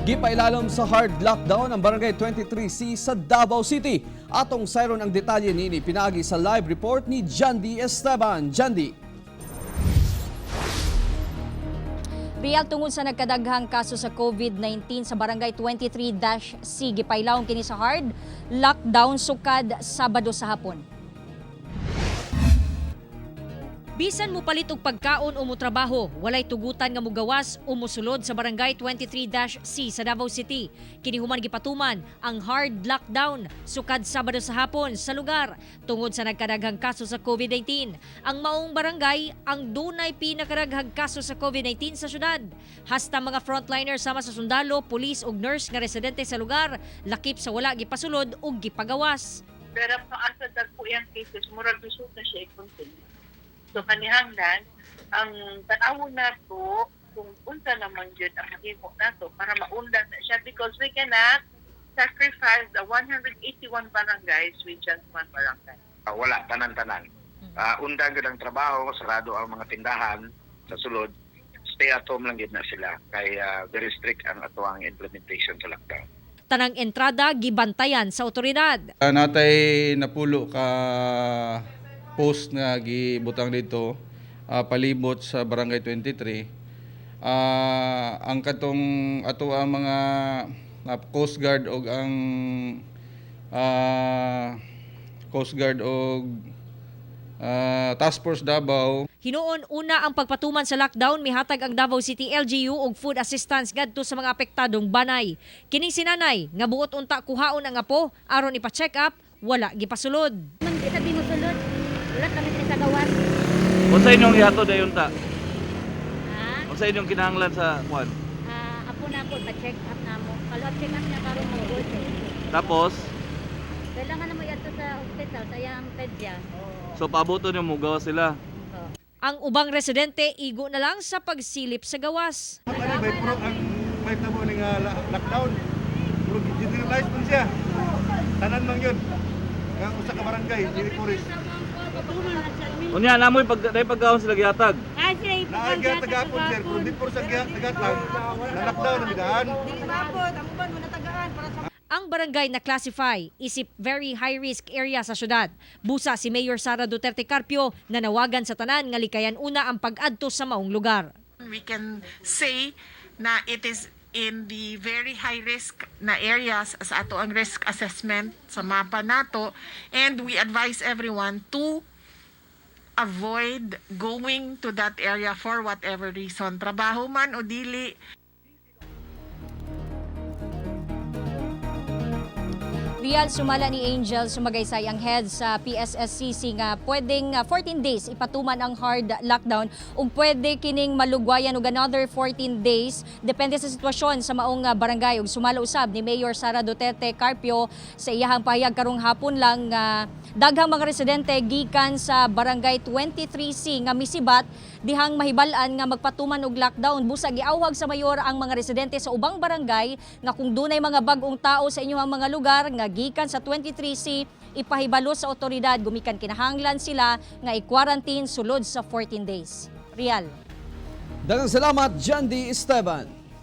Gipailalom sa hard lockdown ang Barangay 23C sa Davao City. Atong sayron ang detalye nini pinaagi sa live report ni Jandy Esteban. Jandy. Real, tungod sa nagkadaghang kaso sa COVID-19 sa Barangay 23-C, gipailawom kini sa hard lockdown sukad Sabado sa hapon. Bisan mo palit og pagkaon o motrabaho, walay tugutan nga mugawas o mosulod sa Barangay 23-C sa Davao City. Kini human gipatuman ang hard lockdown sukad Sabado sa hapon sa lugar tungod sa nagkadaghang kaso sa COVID-19. Ang maong barangay ang dunay pinakadaghang kaso sa COVID-19 sa syudad. Hasta mga frontliner sama sa sundalo, pulis ug nurse nga residente sa lugar, lakip sa wala gipasulod ug gipagawas. Pero kung asa dagko iyang cases, murag lisod na siya i-contain. So kanihanglan, ang tan-awon nato kung unsa naman jud ang mahimo nato para maundan na siya because we cannot sacrifice the 181 barangays with just one barangay. Wala, tanan-tanan. Undang gyud ang trabaho, sarado ang mga tindahan sa sulod. Stay at home lang gyud na sila kay very strict ang atoang implementation sa lockdown. Tanang entrada gibantayan sa otoridad. Natay napulo ka post nga gibutang dito palibot sa Barangay 23. Ang katong ato ang mga Coast Guard og ang Coast Guard og Task Force Davao. Hinuon una ang pagpatuman sa lockdown, mihatag ang Davao City LGU og food assistance ngadto sa mga apektadong banay. Kining sinanay nga buot unta kuhaon ang apo aron ipa-check up, wala gipasulod. Man kita di mo sulod. Wala kami diri sa gawas. Unsa inyong ihatod dayon ta? Ha? Unsa inyong kinahanglan sa kuan? Ah, apo na ako pa-check up na mo. Follow up check up niya karon mo good. Tapos Kailangan na mo iadto sa hospital sa iyang pedya. So paaboton yung mugaw sila. Oh. Ang ubang residente igo na lang sa pagsilip sa gawas. Ano, may puro ang may tabo ni nga lockdown. Puro generalize man siya. Tanan man yun. Nga usa ka barangay, dili puris. Unya namoy pag day pagkaon sila gihatag. Naagya tagapon, sir, pero di puro sa tagatlag. Na lockdown na midaan. Ang barangay na classify isip very high risk area sa syudad. Busa si Mayor Sara Duterte Carpio nanawagan sa tanan nga likayan una ang pag-adto sa maong lugar. We can say na it is in the very high risk na areas sa ato ang risk assessment sa mapa nato, and we advise everyone to avoid going to that area for whatever reason, trabaho man o dili. Real, sumala ni Angel Sumagaysay, ang head sa PSSCC, nga pwedeng 14 days ipatuman ang hard lockdown ug pwede kining malugwayan og another 14 days depende sa sitwasyon sa maong barangay. Ug sumala usab ni Mayor Sara Duterte Carpio sa iyahang pahayag karong hapon lang nga daghang mga residente gikan sa Barangay 23C nga misibat dihang mahibal-an nga magpatuman og lockdown. Busa giawhag sa mayor ang mga residente sa ubang barangay nga kung dunay mga bag-ong tao sa inyong mga lugar nga gikan sa 23C, ipahibalo sa otoridad gumikan kinahanglan sila nga i-quarantine sulod sa 14 days. Real. Daghang salamat, Jandy Esteban.